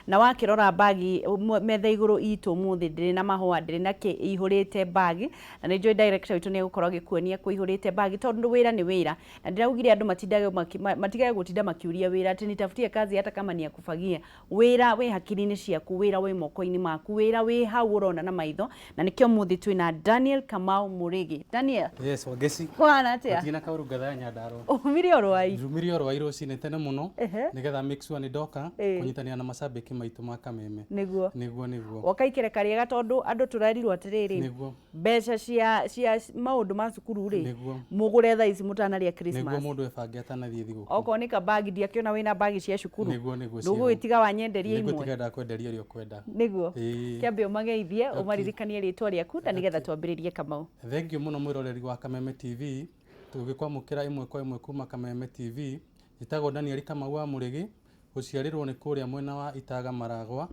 Na wakĩrora mbagi metha igũrũ itũ ũmũthĩ ndĩrĩ na mahũa, ndĩrĩ na kĩ, ĩihũrĩte mbagi. Na nĩ njũĩ director witũ nĩ egũkorwo agĩkuonia kũihũrĩte mbagi tondũ wĩra nĩ wĩra. Na ndĩraugire andũ matindage matigage gũtinda makĩũria wĩra atĩ nitafutie kazi hata kama ni ya kufagia. Wĩra wĩ hakiri-inĩ ciaku, wĩra wĩ moko-inĩ maku, wĩra wĩ hau ũrona na maitho. Na nĩkĩo ũmũthĩ twĩna Daniel Kamau Mũrĩgĩ. Daniel. Yes, Wangeci. Kũhana atĩa? Gũtirĩ na kaũru ngatha ya Nyandarũa. Umire o Rwai. Njumire o Rwai rũcinĩ tene mũno nĩgetha make sure nĩ ndoka kũnyitanĩra na macambĩki maitũ ma Kameme. Nĩguo. Nĩguo nĩguo. Woka ikereka rĩega tondũ andũ tũrerirwo atĩrĩrĩ. Nĩguo. Mbeca cia cia maũndũ ma cukuru rĩ. Nĩguo. Mũgũre thaa ici mũtanarĩa Christmas. Nĩguo mũndũ ebange atanathiĩ thigũkũ. Okorwo nĩ kabagi ndiakĩona wĩna mbagi cia cukuru. Nĩguo nĩguo ciĩho. Ndũgũgĩtiga wanyenderia imwe. Nĩngũtiga ndakwenderia ĩrĩa ũkwenda. Nĩguo. Ĩĩ. Kĩambe ũmageithie, ũmaririkanie rĩtwa rĩaku na nĩgetha twambĩrĩrie Kamau. Thengiũ mũno mwĩroreri wa Kameme TV, tũgĩkwamũkĩra ĩmwe kwa ĩmwe kuma Kameme TV. Njĩtagwo Daniel Kamau wa Mũrĩgĩ, gũciarĩrwo nĩ kũrĩa mwena wa Itaga Maragwa.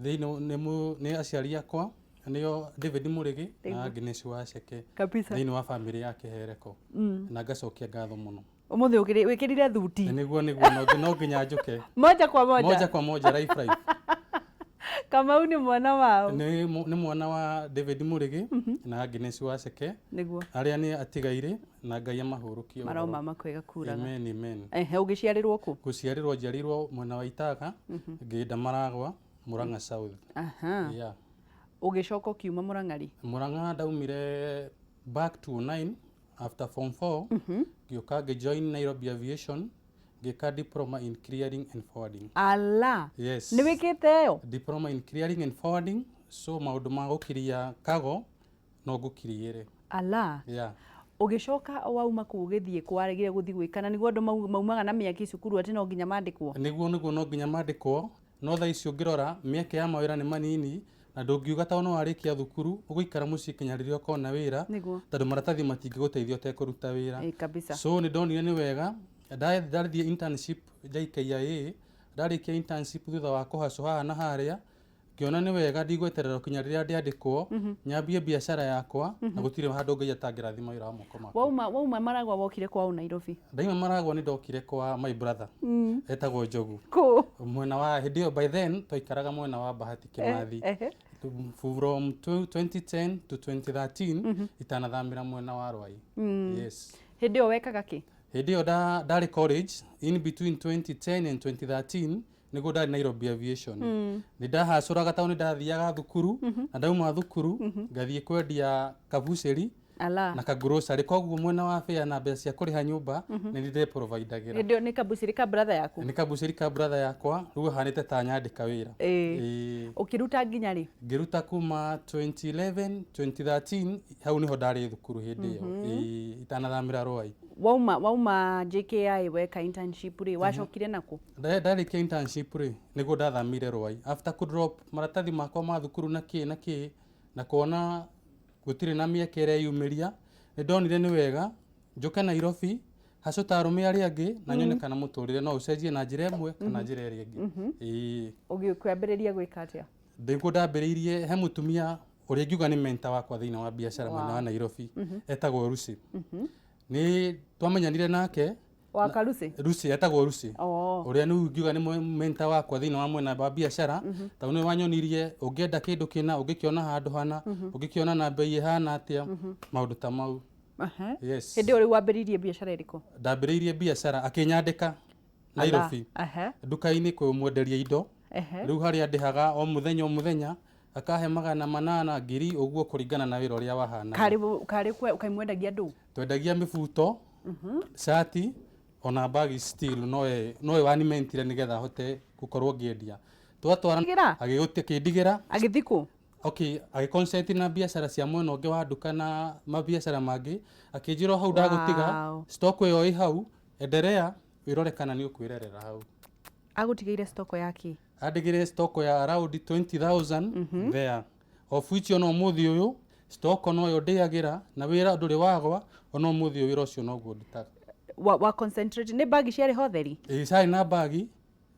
Thĩinĩ nĩ aciari akwa nĩo David Mũrĩgĩ na Agnes Waceke Kabisa. thĩinĩ wa bamĩrĩ ya Kĩhereko. Na ngacokia ngatho mũno. Ũmũthĩ wĩkĩrire thuti. Nĩguo nĩguo no nginya njũke. Moja kwa moja. Moja kwa moja live live. Kamau nĩ mwana wao. Nĩ mwana wa David Mũrĩgĩ na Agnes Waceke. Nĩguo. Arĩa nĩ atigairĩ na Ngai amahurũkie ũhoro. Maroma makwega kuraga. Amen, amen. Ehe, ũgĩciarĩrwo kũ? Gũciarĩrwo njiarĩirwo mwena wa Itaga, Ngĩnda Maragwa, Murang'a South. Aha. Yeah. Ũgĩcoka ũkiuma Murang'a rĩ? Murang'a ndaumire back to 9 after form 4 ngĩũka ngĩjoin Nairobi Aviation ngĩka diploma in clearing and forwarding. Ala. Yes. Nĩ wĩkĩte ĩyo? Diploma in clearing and forwarding, so maũndũ ma gũkiria cargo no ngũkiriĩre. Ala. Yeah. Ũgĩcoka wauma kũu ũgĩthiĩ kũ waregire gũthiĩ gwĩka na nĩguo andũ maumaga na mĩaki cukuru atĩ no nginya mandĩkwo? Nĩguo nĩguo no nginya mandĩkwo, no thaa ici ũngĩrora mĩeke ya mawĩra nĩ manini na ndũngiuga tondũ nĩ warĩkia thukuru ũgũikara mũciĩ kinya rĩrĩa ũkona wĩra Nĩguo. tondũ maratathi matingĩgũteithia ũtekũruta wĩra. Ĩ kabisa. So nĩ ndonire nĩ wega ndathiĩ internship JKIA, ndarĩkia internship thutha wa kũhacwo haha na harĩa ngĩona nĩ wega ndigweterera kinya rĩrĩa ndĩandĩkwo nyambie biacara yakwa na gũtirĩ handũ Ngai atangĩrathima wĩra wa moko makwa. Wauma Maragwa wokire kwa ũ Nairobi? Ndaima Maragwa nĩ ndokire kwa my brother etagwo Njogu. Kũ? Mwena wa hĩndĩ ĩyo by then twaikaraga mwena wa Bahati Kimathi. From 2010 to 2013 itanathamĩra mwena wa Rwai. Yes. Hĩndĩ ĩyo wekaga kĩ? Hĩndĩ ĩyo ndarĩ college in between 2010 and 2013 nĩguo ndarĩ Nairobi Aviation. Nĩ ndahacũraga tondũ nĩ ndathiaga thukuru na ndauma thukuru ngathiĩ kwendia kabucĩri Ala. na kagrocery, koguo mwena wa fare na mbeca cia kũrĩha nyũmba nĩ ndĩprovidagĩra. Hĩndĩ ĩyo nĩ kabucĩrĩ ka brother yaku? Nĩ kabucĩri ka brother yakwa, rĩu ahanĩte ta nyandĩka wĩra. Ĩĩ. Ũkĩruta nginya rĩ? Ngĩruta kuma 2011 2013 hau nĩho ndarĩ thukuru hĩndĩ ĩyo. Ĩĩ, itanathamĩra Rwai. Wauma JKIA weka internship rĩ, wacokire nakũ? Ndarĩkia internship rĩ, nĩguo ndathamire Rwai. After kũ drop maratathi makwa ma thukuru na kĩ na kĩ, na kuona gũtirĩ na mĩeke ĩreyumĩria, nĩ ndonire nĩ wega njũke Nairobi, hacũ ta arũme arĩa angĩ, na nyone kana mũtũrĩre no ũcenjie na njĩra ĩmwe kana njĩra ĩrĩa ĩngĩ. Ĩĩ. Ũgĩkĩambĩrĩria gwĩka atĩa? Nĩguo ndambĩrĩirie, he mũtumia ũrĩa ingiuga nĩ mentor wakwa thĩinĩ wa biacara mwena wa Nairobi, etagwo Lucy. Nĩ twamenyanire nake. Wa Karusi? Lucy, etagwo Lucy. Oh. Ũrĩa nĩ ingiuga nĩ mentor wakwa thĩinĩ wa mwena wa biacara, tondũ nĩwe wanyonirie ũngĩenda kĩndũ kĩna, ũngĩkĩona handũ hana, ũngĩkĩona na bei ĩhana atĩa, maũndũ ta mau. Yes. Hĩndĩ ĩyo rĩu wambĩrĩirie biacara ĩrĩkũ? Ndambĩrĩirie biacara, akĩnyandĩka Nairobi. Nduka-inĩ kũmwenderia indo. Rĩu harĩa ndĩhaga o mũthenya o mũthenya, akahe 800 ngiri ũguo kũringana na wĩra ũrĩa wahana. Karĩ kaimwendagia ndũ? Twendagia mĩbuto, cati, ona bagi still nowe wanimentire nĩgetha hote gũkorwo ngĩendia. Twatwara akĩndigĩra. Agĩthiĩ kũ? Okay, agĩconcentrate na biacara cia mwena ũngĩ wa nduka na mabiacara mangĩ, akĩnjĩra o hau ndagũtiga, stock ĩyo ĩ hau, endelea wĩrore kana nĩ ũkwĩrerera hau. Agũtigĩire stock ya kĩ? Andigĩire stock ya around 20,000 there. Of which ona ũmũthĩ ũyũ stock noyo ndĩagĩra na wĩra ndũrĩ wagwa, ona ũmũthĩ ũyũ wĩra ũcio noguo ndutaga. Wa concentrate nĩ bagi ciarĩ ho theri? Ĩĩ ciarĩ na bagi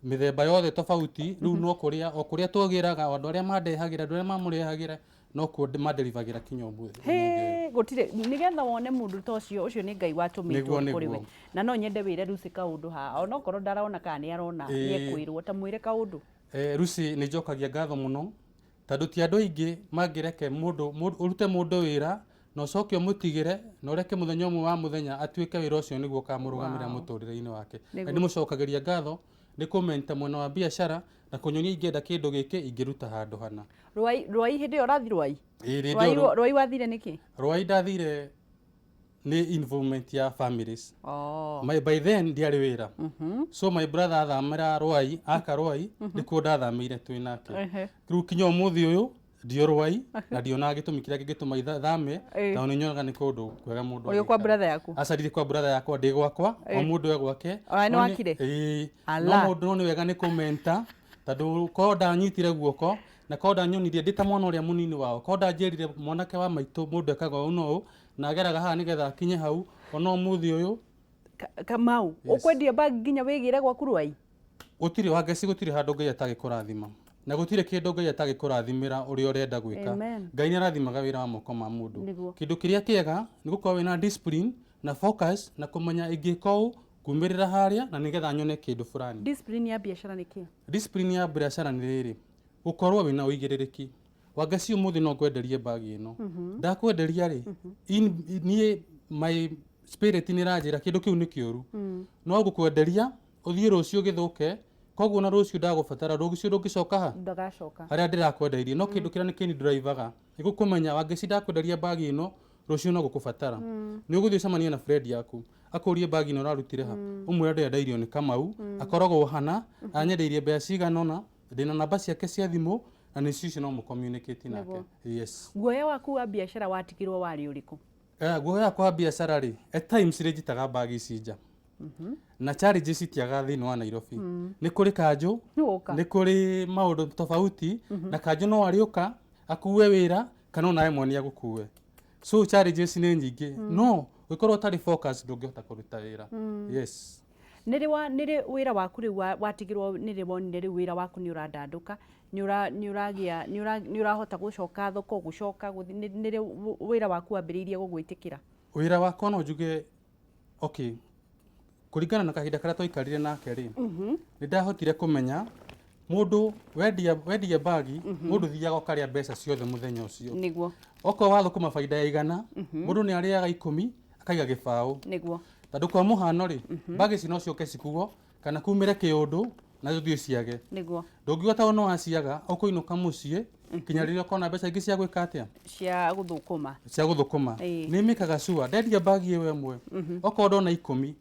mĩthemba yothe tofauti, rĩu no kũrĩa o kũrĩa twagĩraga, andũ arĩa mandehagĩra, andũ arĩa mamũrehagĩra nokuo maderivagĩra kinya ũmũthĩ ũyũ. Hĩ, gũtirĩ nĩgetha wone mũndũ ta ũcio, ũcio nĩ Ngai watũmĩtwo kũrĩ we. Na no nyende wĩre Lucy kaũndũ haha, onokorwo ndarona kana nĩ arona, nĩ ekwĩrwo, ta mwĩre kaũndũ. Lucy, nĩ njokagia ngatho mũno tondũ ti andũ aingĩ mangĩreke mũndũ ũrute mũndũ wĩra na ũcoke ũmũtigĩre na ũreke mũthenya ũmwe wa mũthenya atuĩke wĩra ũcio nĩguo ũkamũrũgamĩrĩra mũtũrĩre-inĩ wake. Na ndĩmũcokagĩria ngatho nĩ kũmenta mwena wa biacara na kũnyonia ingĩenda kĩndũ gĩkĩ ingĩruta handũ hana. Rwai, Rwai hĩndĩ ĩyo ũrathiĩ Rwai? Ĩĩ, hĩndĩ Rwai, ĩyo Rwai wathire nĩkĩ? Rwai ndathire nĩ involvement ya families. Oh. By then ndiarĩ wĩra. So my brother athamĩra Rwai, aka Rwai, nĩkuo ndathamĩire twĩ nake. Rĩu kinya ũmũthĩ ũyũ ndio Rwai na ndionaga gĩtũmi kĩrĩa kĩngĩtũma thame tondũ nĩ nyonaga nĩ kũndũ kwega mũndũ. Ũrĩ kwa brother yaku? Aca ndirĩ kwa brother yakwa, ndĩ gwakwa, o mũndũ e gwake. Ona nĩ wakire? Ĩĩ. No mũndũ no nĩ wega nĩ kũmenta tondũ korwo ndanyitire guoko na korwo ndanyonirie ndĩ ta mwana ũrĩa mũnini wao, korwo ndanjĩrire mwanake wa maitũ mũndũ ekaga ũũ na ũũ na ageraga haha nĩgetha akinye hau, ona ũmũthĩ ũyũ. Kamau, ũkwendia bag nginya wĩgĩre gwaku Rwai? Gũtirĩ Wangeci, gũtirĩ handũ Ngai atangĩkũrathima na gũtirĩ kĩndũ Ngai atangĩkũrathimĩra ũrĩa ũrenda gwĩka. Ngai nĩ arathimaga wĩra wa moko ma mũndũ. Kĩndũ kĩrĩa kĩega nĩ gũkorwo wĩna discipline na focus na kũmenya ingĩka ũũ ngumĩrĩra harĩa na nĩgetha nyone kĩndũ fulani. Discipline ya biacara nĩ kĩ? Discipline ya biacara nĩ rĩrĩ, gũkorwo wĩna ũigĩrĩrĩki. Wangeci, ũmũthĩ no ngwenderie bagi ĩno. Ndakwenderia rĩ, niĩ my spirit nĩ ĩranjĩra kĩndũ kĩu nĩ kĩũru. No ngũkwenderia ũthiĩ rũciũ gĩthũke, koguo na rũciũ ndagũbatara, rũciũ ndũngĩcoka ha? Ndagacoka. Harĩa ndĩrakwendeirie. No kĩndũ kĩrĩa nĩ kĩni drivaga nĩ gũkũmenya Wangeci ndakwenderia bagi ĩno, rũciũ no gũkũbatara. Nĩ ũgũthiĩ ũcemanie na friend yaku akũrie bagi ĩno ũrarutire ha, ũmwĩre ndĩrendeirio nĩ Kamau, akoragwo hana, anyendeirie mbeca cigana ũna, ndĩna namba ciake cia thimũ na nĩ icio no mũ communicate nake. Yes. Guoya waku wa biacara watigirwo warĩ ũrĩkũ? Guoya wakwa wa biacara rĩ, at times rĩ njitaga bagi ici nja na challenges citiagaga thĩinĩ wa Nairobi. Nĩ kũrĩ kanjũ, nĩ kũrĩ maũndũ tofauti, na kanjũ no arĩũka akue wĩra kana onawe mwene agũkue. So challenges nĩ nyingĩ, no ũngĩkorwo ũtarĩ focus ndũngĩhota kũruta wĩra. Yes. Nĩrĩ wa nĩrĩ wĩra waku rĩu watigirwo, nĩrĩ wonire rĩu wĩra waku nĩ ũrandandũka, nĩ ũra nĩ ũragĩa nĩ ũra nĩ ũrahota gũcoka thoko, gũcoka gũthiĩ, nĩrĩ wĩra waku wambĩrĩirie gũgwĩtĩkĩra? Wĩra wakwa no njuge okay, kũringana na kahinda karĩa twaikarire nake rĩ, nĩ ndahotire kũmenya mũndũ wendia bagi, mũndũ thiaga ũkarĩa mbeca ciothe mũthenya ũcio. Okorwo wathũkũma baida ya 100, mũndũ nĩ arĩaga 10 akaiga gĩbaũ. Tondũ kwa mũhano rĩ, bagi ici no ciũke cikuo kana kumĩre kĩũndũ na ũthiĩ ũciage. Ndũngiuga tondũ nĩ waciaga ũkũinũka mũciĩ kinya rĩrĩa ũkona mbeca ingĩ cia gwĩka atĩa? Cia gũthũkũma. Cia gũthũkũma. Nĩ mĩkaga sure ndendia bagi ĩyo ĩmwe, okorwo ndona 10,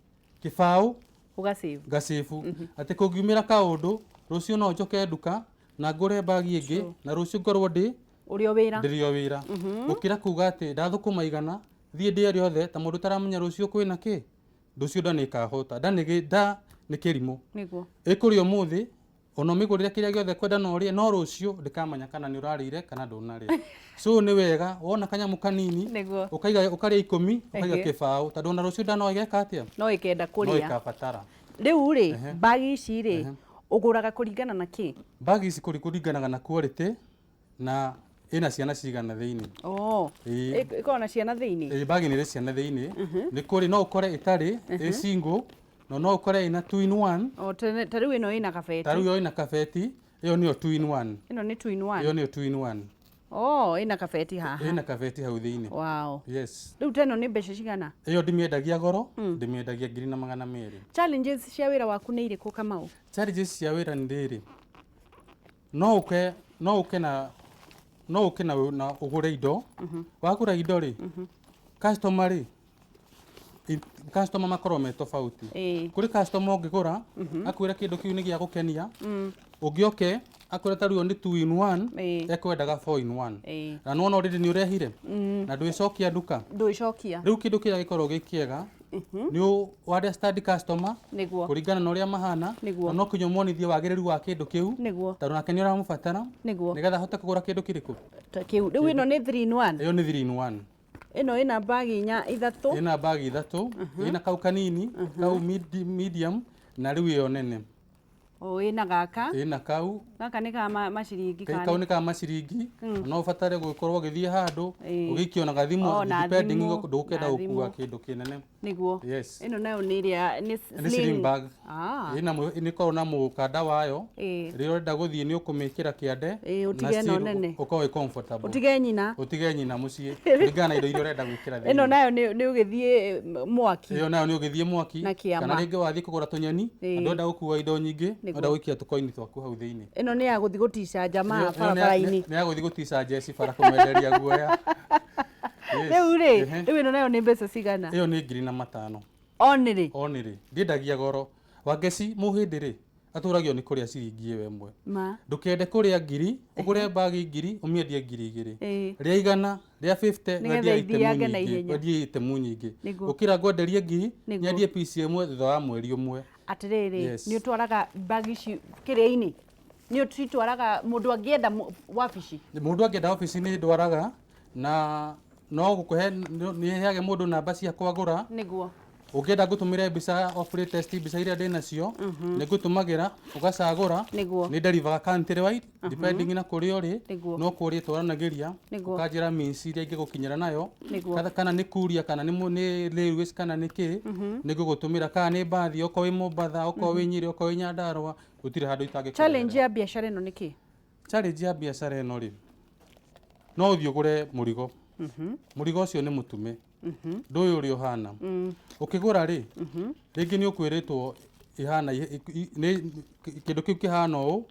kĩbaũ ũgacĩbu, ngacĩbu atĩ kũngiumĩra kaũndũ rũciũ no njoke nduka na ngũre bagi ĩngĩ na rũciũ ngorwo ndĩ ũrĩ o wĩra, ndĩrĩ o wĩra, gũkĩra kuga atĩ ndathũkũma 100 thiĩ ndĩe rĩothe ta mũndũ ũtaramenya rũciũ kwĩna kĩ, rũciũ nda nĩ ĩkahũta. Nda nĩ kĩrimũ. Ĩkũrĩa ũmũthĩ ona ũmĩgũrĩre kĩrĩa gĩothe kwenda no ũrĩe, no rũciũ ndĩkamenya kana nĩ ũrarĩire kana ndũnarĩa. So nĩ wega wona kanyamũ kanini ũkaiga, ũkarĩa 10 ũkaiga kĩbaũ, tondũ ona rũciũ nda no ĩgeka atĩa? No ĩkenda kũrĩa. No ĩkabatara. Rĩu rĩ, bagi ici rĩ, ũgũraga kũringana na kĩ? Bagi ici kũringanaga na quality na ĩna ciana cigana thĩinĩ. Ĩkoragwo na ciana thĩinĩ? Ĩĩ, bagi nĩ ĩrĩ ciana thĩinĩ. Nĩ kũrĩ no ũkore ĩtarĩ, ĩ single, no no ũkore ĩna 2 in 1. O ta rĩu ĩno ĩna kabeti. Ta rĩu ĩyo ĩna kabeti, ĩyo nĩyo 2 in 1. Ĩno nĩ 2 in 1. Ĩyo nĩyo 2 in 1. Oh, ĩna kabeti haha. Ĩna kabeti hau thĩinĩ. Wow. Yes. Rĩu ta ĩno nĩ mbeca cigana? Ĩyo ndĩmĩendagia goro, ndĩmĩendagia 1200. Challenges cia wĩra waku nĩ irĩkũ, Kamau? Challenges cia wĩra nĩ rĩrĩ, no ũke no ũke na no ũke na na ũgũre indo. Wagũra indo rĩ, customer rĩ, customer makorwo me tofauti. Kũrĩ customer ũngĩgũra akwĩra kĩndũ kĩu nĩ gĩa gũkenia, ũngĩ oke akwĩra ta rĩu nĩ 2 in 1, ekwendaga 4 in 1. Na nĩwona already nĩ ũrehire na ndwĩcokia nduka. Ndwĩcokia. Rĩu kĩndũ kĩrĩa gĩkoragwo gĩ kĩega nĩ understand customer kũringana na ũrĩa mahana, na no kinya ũmonithie wagĩrĩru wa kĩndũ kĩu, tondũ nake nĩ ũramũbatara nĩgetha ahote kũgũra kĩndũ kĩrĩkũ kĩu. Rĩu ĩno nĩ 3 in 1. Ĩyo nĩ 3 in 1. Ĩno ĩna bagi inya ithatũ. Ĩna bagi ithatũ, ĩna kau kanini, kau medium na rĩu ĩyo nene. O ĩna gaka. Ĩna kau. Gaka nĩ ka maciringi kana? Kau nĩ ka maciringi. No ũbatare gũkorwo ũgĩthiĩ handũ Ĩĩ. ũgĩikio na gathimũ, O, na depending thimũ, ndũkenda na gũkua thimũ. kĩndũ kĩnene. Nĩguo. Yes. Ĩno nayo nĩ ĩrĩa nĩ Nĩ sling bag. Ah. Ĩna nĩ ĩkoragwo na mũkanda wayo. Ĩĩ. Rĩrĩa ũrenda gũthiĩ nĩ ũkũmĩkĩra kĩande. Ĩĩ, na ũtige ĩno still nene. ũkorwo wĩ comfortable. Ũtige nyina. Ũtige nyina mũciĩ kũringana na indo iria ũrenda gwĩkĩra thĩinĩ. Ĩno nayo nĩ ũgĩthiĩ mwaki. Ĩyo nayo nĩ ũgĩthiĩ mwaki. Na kĩama. Kana rĩngĩ wathiĩ kũgũra tũnyeni, Ĩĩ. na ndũrenda gũkua indo nyingĩ, Nĩguo. ũrenda gũikia tũkoini twaku hau thĩinĩ. Ĩno nĩ ya gũthiĩ gũtica jamaa Ĩyo nĩ ya- barabara-inĩ. Nĩ ya gũthiĩ gũtica njeci bara kũmenderia guoya. Yes. Rĩu rĩ, Ehe. rĩu ĩno nayo nĩ mbeca cigana? Ĩyo nĩ 1005. Onĩrĩ. Onĩrĩ. Ndiendagia goro. Wangeci mũhĩndĩ rĩ, atũragio nĩ kũrĩa ciringi ĩyo ĩmwe. Ma. Ndũkende kũrĩa ngiri, ũgũre mbagi ngiri, ũmĩendie 2000. Ĩĩ. Rĩa igana, rĩa 50, Nĩgetha wendie itemu ithiange na nyingĩ, ihenya. wendie itemu nyingĩ. Nĩguo. Gũkĩra ngwenderie ngiri, Nĩguo. nyendie piece ĩmwe thutha wa mweri ũmwe. Atĩrĩrĩ, Yes. nĩ ũtwaraga mbagi ici kĩrĩa-inĩ? Nĩ ũcitwaraga mũndũ angĩenda wabici? Mũndũ angĩenda wabici nĩ ndwaraga, na no gũkũhe, nĩ heage mũndũ namba ciakwa ngũra. Nĩguo. Ũngĩenda ngũtũmĩre mbica of latest mbica iria ndĩ nacio, nĩ ngũtũmagĩra, ũgacagũra. Nĩguo. Nĩ deliver country wide, depending na kũrĩa ũrĩ. Nĩguo. No kũrĩa twaranagĩria, Nĩguo. ũkanjĩra means iria ingĩgũkinyĩra nayo. Nĩguo. Kana nĩ kuria, kana nĩ railways, kana nĩ kĩ, nĩ ngũgũtũmĩra, kana nĩ mbathi, okorwo wĩ Mombatha, okorwo wĩ Nyĩrĩ, okorwo wĩ Nyandarũa, gũtirĩ handũ itangĩkũrehera. Challenge ya biacara ĩno nĩ kĩ? Challenge ya biacara ĩno rĩ, no ũthiĩ ũgũre mũrigo. Mũrigo ũcio nĩ mũtume. Ndũĩ ũrĩa ũhana. Ũkĩgũra rĩ, rĩngĩ nĩ ũkwĩrĩtwo ihana, nĩ kĩndũ kĩu kĩhana ũũ,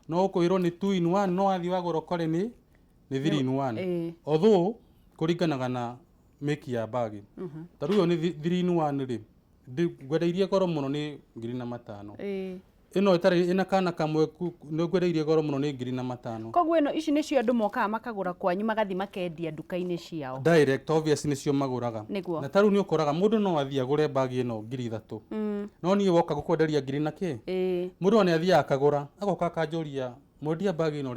no ũkwĩrwo nĩ 2 in 1, no wathiĩ wagũra ũkore nĩ 3 in 1. Although kũringanaga na make ya bagi. Ta rĩu ĩyo nĩ 3 in 1 rĩ, ngwendeirie goro mũno nĩ 1005. Ĩno ĩtarĩ ĩna kana kamwe nĩ ngwendeirie goro mũno nĩ 1005. Koguo ĩno ici nĩcio andũ mokaga makagũra kwanyu magathiĩ makendia nduka-inĩ ciao. Direct obviously nĩcio magũraga. Nĩguo. Na ta rĩu nĩ ũkoraga mũndũ no athiĩ agũre bagi ĩno 3000. No niĩ woka gũkwenderia ngiri na kĩ? Mũndũ nĩ athiaga akagũra, agoka akanjũria mwendia bagi ĩno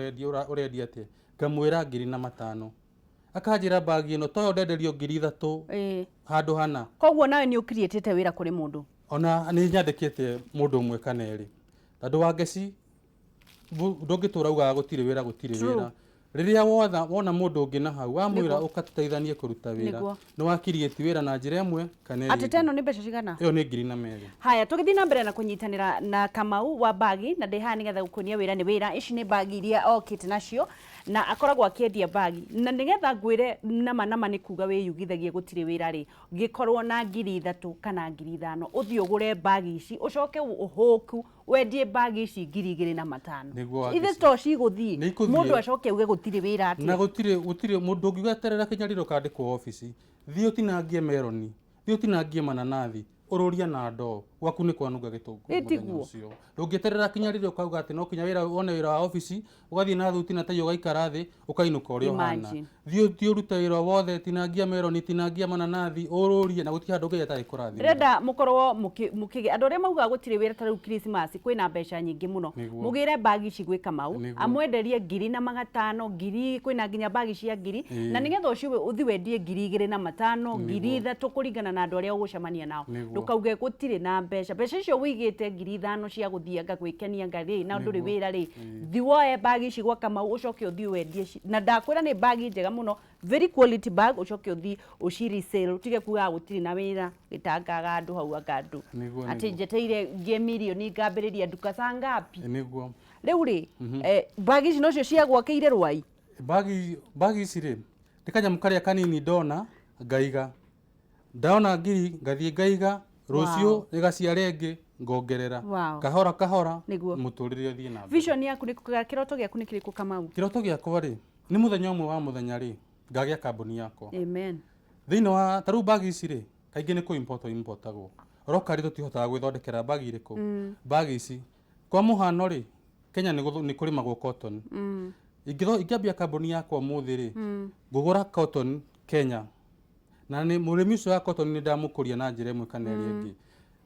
ũrendia atĩa? Ngamwĩra 1005. Akanjĩra bagi ĩno toyo ndenderio 3000 handũ hana. Koguo nawe nĩ ũcreatĩte wĩra kũrĩ mũndũ? Ona nĩ nyandĩkĩte mũndũ ũmwe kana erĩ. Tondũ Wangeci ndũngĩtũra ugaga gũtirĩ wĩra, gũtirĩ wĩra. Rĩrĩa wona mũndũ ũngĩ na hau, wamwĩra ũka tũteithanie kũruta wĩra. Nĩguo. Nĩ wa create wĩra na njĩra ĩmwe kana ĩrĩa Atĩ ĩngĩ. ta ĩno nĩ mbeca cigana? Ĩyo nĩ 1002. Haya, tũgĩthiĩ na mbere na kũnyitanĩra na Kamau wa bagi, na ndĩ haha nĩgetha gũkuonia wĩra nĩ wĩra. Ici nĩ bagi iria okĩte nacio, na akoragwo akĩendia bagi. Na nĩgetha ngwĩre nama nama nĩ kuga wĩyugithagie gũtirĩ wĩra rĩ, ngĩkorwo na 3000 kana 5000, ũthiĩ ũgũre bagi ici, ũcoke ũhũku, wendie bagi ici 2500. Nĩguo Ithe Wangeci. to cigũthiĩ. Nĩ ikũthiĩ. Mũndũ acoke auge gũtirĩ wĩra atĩa. Na gũtirĩ mũndũ ũngiuga eterera kĩnyariro kandĩkwo obici. Thiĩ ũtinangie meroni, thiĩ ũtinangie mananathi, ũrũrie na ndoo, gwaku nĩ kwanunga gĩtũngũrũ Ĩ, mũthenya tiguo. ũcio. Ndũngĩeterera kinya rĩrĩa ũkauga atĩ no kinya wone wĩra wa obici, ũgathiĩ na thuti na tai ũgaikara thĩ, ũkainũka ũrĩa ũhana. Imagine. Thiĩ ũrute wĩra wothe, tinangia meroni, tinangia mananathi, ũrũrie na gũtirĩ handũ Ngai atarĩ kũrathimĩra. Ndĩrenda mũkorwo mũkĩgĩa andũ arĩa maugaga gũtirĩ wĩra ta rĩu Christmas kwĩna mbeca nyingĩ mũno. Nĩguo. Mũgĩre bagi ici gwĩ Kamau, Nĩguo. amwenderie 1005, ngiri, kwĩna nginya bagi cia ngiri, Ĩĩ. na nĩgetha ũcio ũthiĩ wendie 2500, Nĩguo. 3000 kũringana na andũ arĩa ũgũcemania nao. Nĩguo. Ndũkauge gũtirĩ na mbeca. Mbeca icio ũigĩte 5000 cia gũthiĩ anga gwĩkenia anga rĩ, na ndũrĩ Nĩguo. wĩra rĩ, Ĩĩ. thiĩ woe bagi ici gwa Kamau ũcoke ũthiĩ wendie na ndakwĩra nĩ bagi njega mũno, very quality bag, ũcoke ũthiĩ ũci resale, ũtige kugaga gũtirĩ na wĩra, gĩtangaga andũ hau anga andũ. Nĩguo, Atĩ nĩguo. njeteire ngĩe mirioni ngambĩrĩria nduka saa ngapi? Nĩguo. Rĩu rĩ, bagi ici nocio ciagwakĩire Rwai? Bagi ici rĩ, nĩ kanyamũ karĩa kanini ndona ngaiga. Ndona ngiri ngathiĩ ngaiga, rũciũ Wow. ĩgaciara ĩngĩ ngongerera. Wow. Kahora kahora Nĩguo. mũtũrĩre ũthiĩ na mbere. Vision yaku nĩ kĩroto gĩaku nĩ kĩrĩkũ Kamau? Kĩroto gĩakwa rĩ, nĩ mũthenya ũmwe wa mũthenya rĩ, ngagĩa kambuni yakwa. Amen. Thĩinĩ wa ta rĩu bagi ici rĩ, kaingĩ nĩ kũ-import importagwo. Locally tũtihotaga gwĩthondekera bagi irĩkũ? Bagi ici. Kwa mũhano rĩ, Kenya nĩ kũrĩmagwo cotton. Ingĩambia kambuni yakwa ũmũthĩ rĩ, ngũgũra cotton Kenya. Na nĩ mũrĩmi ũcio wa cotton nĩ ndamũkũria na njĩra ĩmwe kana ĩrĩa ĩngĩ.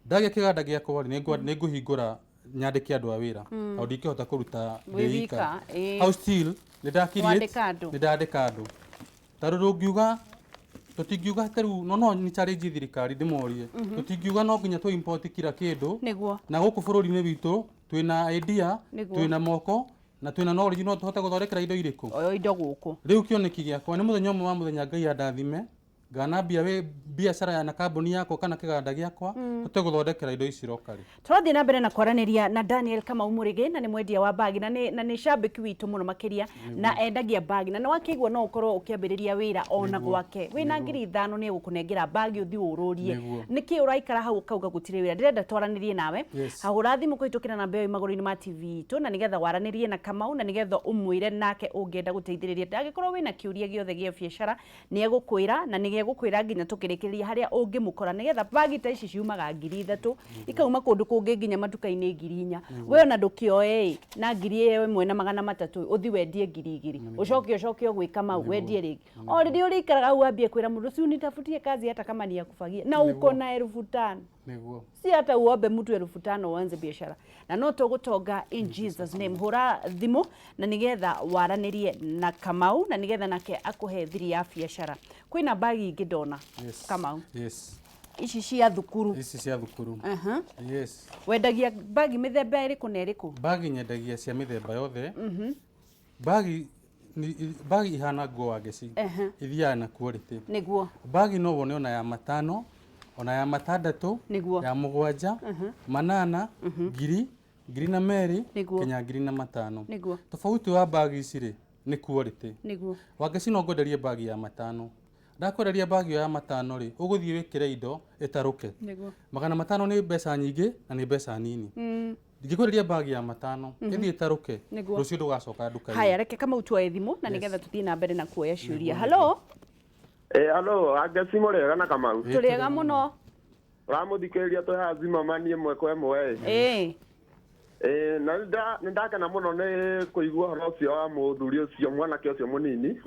Ndagĩa kĩganda gĩakwa rĩ, nĩ ngũhingũra nyandĩke andũ a wĩra. Tondũ ndingĩhota kũruta Wĩ ndĩ wika, wika. ĩĩ. Hau still nĩ nda create, Wandĩka andũ. nĩ ndandĩka andũ. Tondũ ndũngiuga, tũtingiuga ta rĩu, no nĩ challenge thirikari ndĩmorie. Tũtingiuga no nginya tũ import kila kĩndũ. Nĩguo. Na gũkũ bũrũri-inĩ witũ Twĩna idea, Nĩguo. twĩna moko na twĩna knowledge, no tũhote gũthondekera indo irĩkũ. Oyo indo gũkũ. Rĩu kĩoneki gĩakwa nĩ mũthenya ũmwe wa mũthenya Ngai andathime, nganambia wĩ biacara ya na kambuni yakwa kana kĩganda gĩakwa, hote gũthondekera indo ici locally. Tũrathiĩ na mbere na kwaranĩria na Daniel Kamau Mũrĩgĩ, na nĩ mwendia wa bagi, na nĩ shabiki witũ mũno makĩria, na endagia bagi, na nĩ wakĩigua no ũkorwo ũkĩambĩrĩria wĩra ona gwake wĩna 5,000, nĩ egũkũnengera bagi ũthiĩ ũrũrie. Nĩkĩ ũraikara hau ũkauga gũtirĩ wĩra? Ndĩrenda twaranĩrie nawe. Hahũra thimũ kũhĩtũkĩra namba ĩyo ĩ magũrũ-inĩ ma TV itũ, na nĩgetha waranĩrie na Kamau, na nĩgetha ũmwĩre nake ũngĩenda gũteithĩrĩria. Angĩkorwo wĩna kĩũria gĩothe gĩa biacara, nĩ egũkwĩra, na nĩ egũkwĩra nginya tũkĩrĩkĩrĩria harĩa ũngĩmũkora, nĩgetha bagi ta ici ciumaga 3,000, ikauma kũndũ kũngĩ nginya matuka-inĩ 4,000. We ona ndũkĩoe ĩ na 1,300, ũthi wendie 2,000, ũcoke ũcoke o gwĩ Kamau wendie rĩngĩ. O rĩrĩa ũrĩikaraga hau wambie kwĩra mũndũ, "Si unitafutie kazi hata kama ni ya kufagia," na uko na 5,000. Si hata uombe mtu 5,000 uanze biashara, na no tũgũtonga in Jesus name. Hũra thimũ na nĩgetha waranĩrie na Kamau, na nĩgetha nake akũhe thiri ya biacara. Kwĩna bagi ingĩ ndona. Kamau, ici cia thukuru. Ici cia thukuru. Yes. Wendagia bagi mĩthemba ĩrĩkũ na ĩrĩkũ? Bagi nyendagia cia mĩthemba yothe. Bagi bagi ihana nguo wa ngeci, ithiaga na quality. Bagi no wone ona ya matano, ona ya matandatũ, ya mũgwanja, manana, ngiri, ngiri na merĩ, kinya 5,000. Tofauti wa bagi ici rĩ, nĩ quality. Wangeci, no ngwenderie bagi ya matano. Ndakwenderia bagi ĩyo ya matano rĩ, ũgũthiĩ wĩkĩre indo ĩtarũke. 500 nĩ mbeca nyingĩ na nĩ mbeca nini. Ndingĩkwenderia bagi ya matano ĩthiĩ ĩtarũke, rũciũ ndũgacoka nduka-inĩ. Haya, reke Kamau tuoe thimũ na nĩgetha tũthiĩ na mbere na kuoya ciũria. Halo. Eh, halo, Angeci, mũrĩega na Kamau? Ĩ, Tũrĩega mũno. Ũramũthikĩrĩria twĩ haha Zimmerman ĩmwe kwa ĩmwe. Ĩ na nĩ ndakena mũno nĩ kũigua ũhoro ũcio wa mũthuri ũcio, mwanake ũcio mũnini.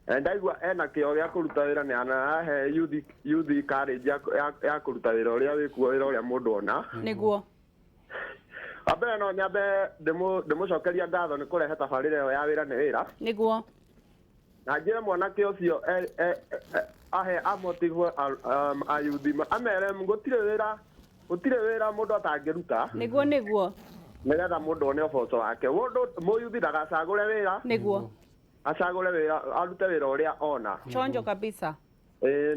Eh, ndaigua ena kĩo gĩa kũruta wĩra, nĩ anahe youth courage ya kũruta wĩra ũrĩa wĩkuo, wĩra ũrĩa mũndũ ona. Wa mbere no nyambe ndĩmũcokeria ngatho nĩ kũrehe tabarĩra ĩyo ya wĩra nĩ wĩra. Na njĩre mwanake ũcio ahe amotive ayuthi, amere gũtirĩ wĩra, gũtirĩ wĩra mũndũ atangĩruta Nĩguo nĩguo. nĩgetha mũndũ one ũboco wake. Mũndũ mũyuthi ndagacagũre wĩra, acagũre wĩra, arute wĩra ũrĩa ona. Chonjo kabisa. Ĩĩ,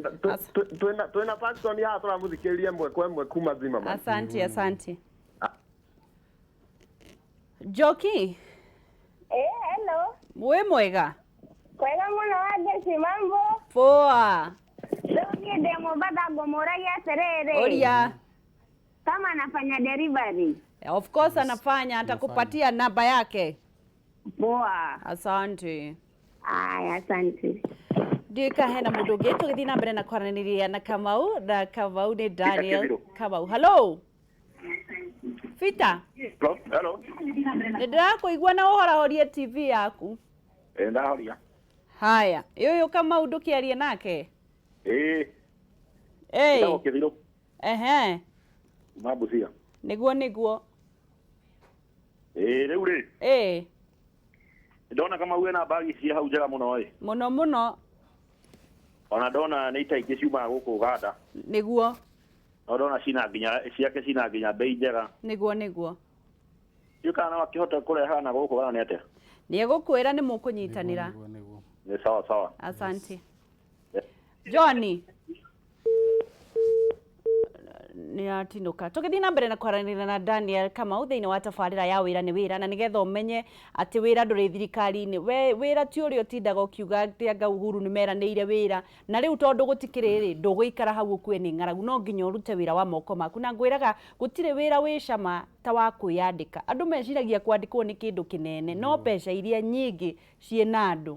twĩna Paxton haha tũramũthikĩrĩria ĩmwe kwa ĩmwe kuma Zimmerman. Asante, asante Njoki. Eh, hello. Wĩ mwega? Kwega mũno Wangeci, mambo? Poa. Rĩu niĩ ndĩ Mombatha, ngũmũragia atĩrĩrĩ. Oria. Kama anafanya delivery. Of course anafanya, atakupatia namba yake. Poa. Asante. Aya, asante. Ndiũĩ hena mũndũ ũngĩ tũgĩthiĩ na mbere na kwaranĩria na Kamau, na Kamau nĩ Daniel Kĩthirũ. Kamau. Hello Peter. Hello, hello. Nĩ ndĩrakũigua na ũhorahorie TV yaku. Eh, ndahoria. Haya, ũyũ Kamau ndũkĩarie nake. Eh, Ĩĩ. ndagwo Kĩthirũ kuma Busia. Nĩguo nĩguo. Eh, rĩu rĩ, ndona Kamau ena bagi cia hau njega mũno ĩ. Mũno mũno. Ona ndona nĩ ita ingĩ ciumaga gũkũ Uganda. No ndona cina nginya ciake, cina nginya bei njega. Nĩguo nĩguo. Ndiũĩ kana no akĩhote kũreha na gũkũ kana nĩ atĩa. Nĩ egũkwĩra, nĩ mũkũnyitanĩra. Nĩguo nĩguo. Nĩ sawa sawa. Asante. Johnny nĩ atinũka. Tũgĩthiĩ na mbere na kwaranĩria na Daniel Kamau thĩinĩ wa tabarĩra ya wĩra nĩ wĩra, na nĩgetha ũmenye atĩ wĩra ndũrĩ thirikari-inĩ. We wĩra ti ũrĩa ũtindaga ũkiuga atĩ anga Uhuru nĩ meranĩire wĩra, na rĩu tondũ gũtikĩrĩ rĩ, ndũgũikara hau ũkue nĩ ng'aragu, no nginya ũrute wĩra wa moko maku. Na ngwĩraga gũtirĩ wĩra wĩ cama ta wa kwĩyandĩka. Andũ meciragia kwandĩkwo nĩ kĩndũ kĩnene, no mbeca iria nyingĩ ciĩna andũ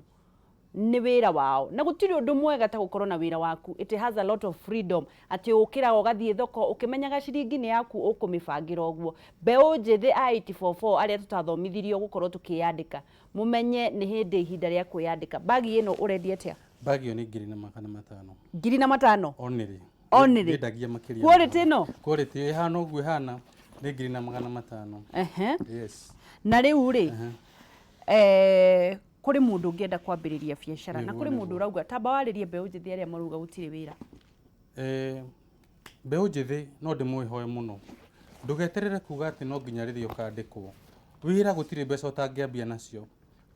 nĩ wĩra wao, na gũtirĩ ũndũ mwega ta gũkorwo na wĩra waku. It has a lot of freedom, atĩ ũkĩraga ũgathiĩ thoko ũkĩmenyaga ciringi nĩ yaku, ũkũmĩbangĩra ũguo. Mbeũ njĩthĩ a 844 arĩa tũtathomithirio gũkorwo tũkĩyandĩka, mũmenye nĩ hĩndĩ ihinda rĩa kwĩyandĩka. Bagi ĩno ũrendia atĩa? Bagi ĩyo nĩ 5,000. 5,000? Only. Only? Ndiendagia makĩria. Quality ĩno? Quality ĩhana ũguo ĩhana nĩ 5,500. Yes. Na rĩu rĩ, kũrĩ mũndũ ũngĩenda kwambĩrĩria biacara, na kũrĩ mũndũ ũrauga, tamba warĩrie mbeũ njĩthĩ arĩa marauga gũtirĩ wĩra. Eh, mbeũ njĩthĩ no ndĩmwĩhoe mũno. Ndũgeterere kuga atĩ no nginya rĩrĩa ũkandĩkwo. Wĩra gũtirĩ mbeca ũtangĩambia nacio.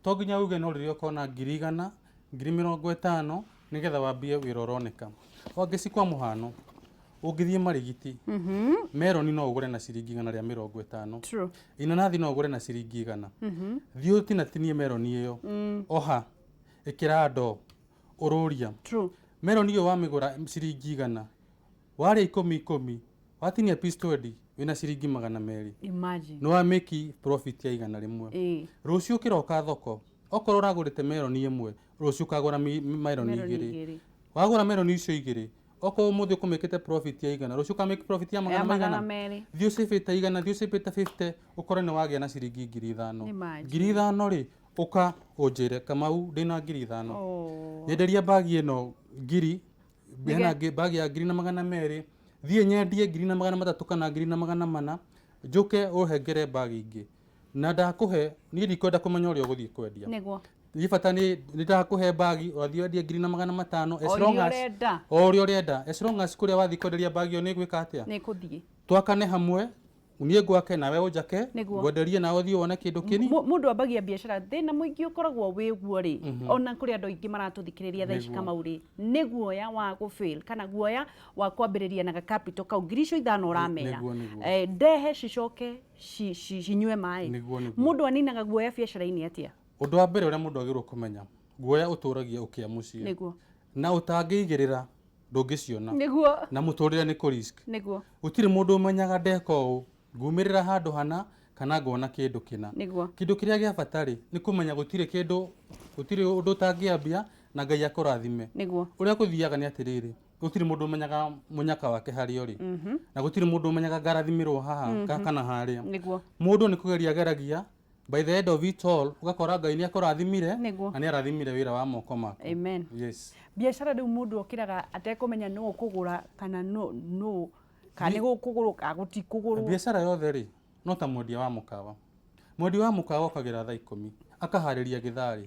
To nginya uge no rĩrĩa ũkona 100,000, 50,000 nĩgetha wambie wĩra ũroneka. Wangeci kwa mũhano, ũngĩthiĩ Marigiti, meroni no ũgũre na ciringi 150. Inanathi no ũgũre na ciringi 100. Thiĩ ũtinatinie meroni ĩyo, oha, ĩkĩra ndoo, ũrũria. Meroni ĩyo wamĩgũra ciringi 100, warĩa ikũmi ikũmi, watinia piece 20, wĩna ciringi 200. Imagine. Nĩ wa make profit ya 100. Rũciũ ũkĩroka thoko, okorwo ũragũrĩte meroni ĩmwe, rũciũ ũkagũra meroni igĩrĩ. Igĩrĩ. Wagũra meroni icio igĩrĩ, okorwo ũmũthĩ ũkũmĩkĩte profit ya 100, rũciũ ũkamake profit ya magana magana maigana? Merĩ. Thiĩ ũcĩbĩte 100, thiĩ ũcĩbĩte 50, ũkore nĩ wagĩa na ciringi 5,000. Imagine. 5,000 rĩ, ũka ũnjĩre Kamau ndĩna 5,000. Oh. Nyenderia bagi ĩno ngiri, hena bagi ya 1,200, thiĩ nyendie 1,300 kana 1,400, njũke ũhengere bagi ingĩ. Na ndakũhe, niĩ ndikwenda kũmenya ũrĩa ũgũthiĩ kwendia. Niĩ bata nĩ ndakũhe bagi, ũrathiĩ wendie 1,500 as O long iria as ũrenda. O ũrĩa ũrenda. As long as kũrĩa wathiĩ kwenderia bagi ĩyo nĩ ĩgwĩka atĩa? Nĩ ĩkũthiĩ. Twakane hamwe, niĩ ngwake nawe ũnjake, ngwenderie nawe ũthiĩ wone kĩndũ kĩni. Mũndũ ambagia biacara thĩna mũingĩ ũkoragwo wĩ guo rĩ, ona kũrĩ andũ aingĩ maratũthikĩrĩria thaa ici Kamau rĩ, nĩ guoya wa gũfail kana guoya wa kwambĩrĩria na gakapital kau 5,000 ũramera. Nĩguo, nĩguo. Ndehe cicoke cinyue maĩ. Nĩguo, nĩguo. Mũndũ aninaga guoya biacara-inĩ atĩa? Ũndũ wa mbere ũrĩa mũndũ agĩrĩirwo kũmenya, guoya ũtũragia ũkĩa mũciĩ. Na ũtangĩigĩrĩra ndũngĩciona. Na mũtũrĩre nĩ kũ risk. Gũtirĩ mũndũ ũmenyaga ndeka ũũ, ngumĩrĩra handũ hana kana ngona kĩndũ kĩna. Kĩndũ kĩrĩa gĩa bata rĩ, nĩ kũmenya gũtirĩ kĩndũ, gũtirĩ ũndũ ũtangĩambia na Ngai akũrathime. Ũrĩa gũthiaga nĩ atĩrĩrĩ, gũtirĩ mũndũ ũmenyaga mũnyaka wake harĩa ũrĩ. Na gũtirĩ mũndũ ũmenyaga ngarathimĩrwo haha kana harĩa. Mũndũ nĩ kũgeria ageragia, by the end of it all, ũgakora Ngai nĩ akũrathimire na nĩ arathimire wĩra wa moko maku. Amen. Yes. Biacara rĩu mũndũ okĩraga atekũmenya nũ ũkũgũra kana nũ kana nĩ gũkũgũrwo kana gũtikũgũrwo. Biacara yothe rĩ, no ta mwendia wa mũkawa. Mwendia wa mũkawa okagĩra thaa 10, akaharĩria gĩtharĩ.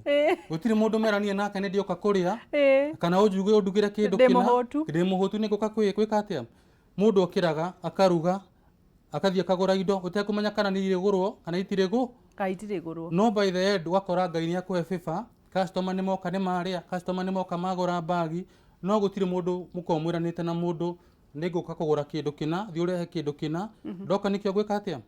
Gũtirĩ mũndũ meranie nake nĩ ndĩoka kũrĩa, kana ũnjuge ũndugĩre kĩndũ Ndĩ kĩna. mũhũtu. Ndĩ mũhũtu nĩ ngũka gwĩka atĩa? Mũndũ okĩraga, akaruga, akathiĩ akagũra indo, ũtekũmenya kana nĩ irĩgũrwo kana itirĩgũ. Kana itirĩgũrwo. No by the end ũgakora Ngai nĩ akũhe favor, customer nĩ moka nĩ marĩa, customer nĩ moka magũra bagi, no gũtirĩ mũndũ mũkoragwo mwĩranĩte na mũndũ nĩ ngũka kũgũra kĩndũ kĩna, thiĩ ũrehe kĩndũ kĩna, ndoka nĩkĩo ngwĩka atĩa?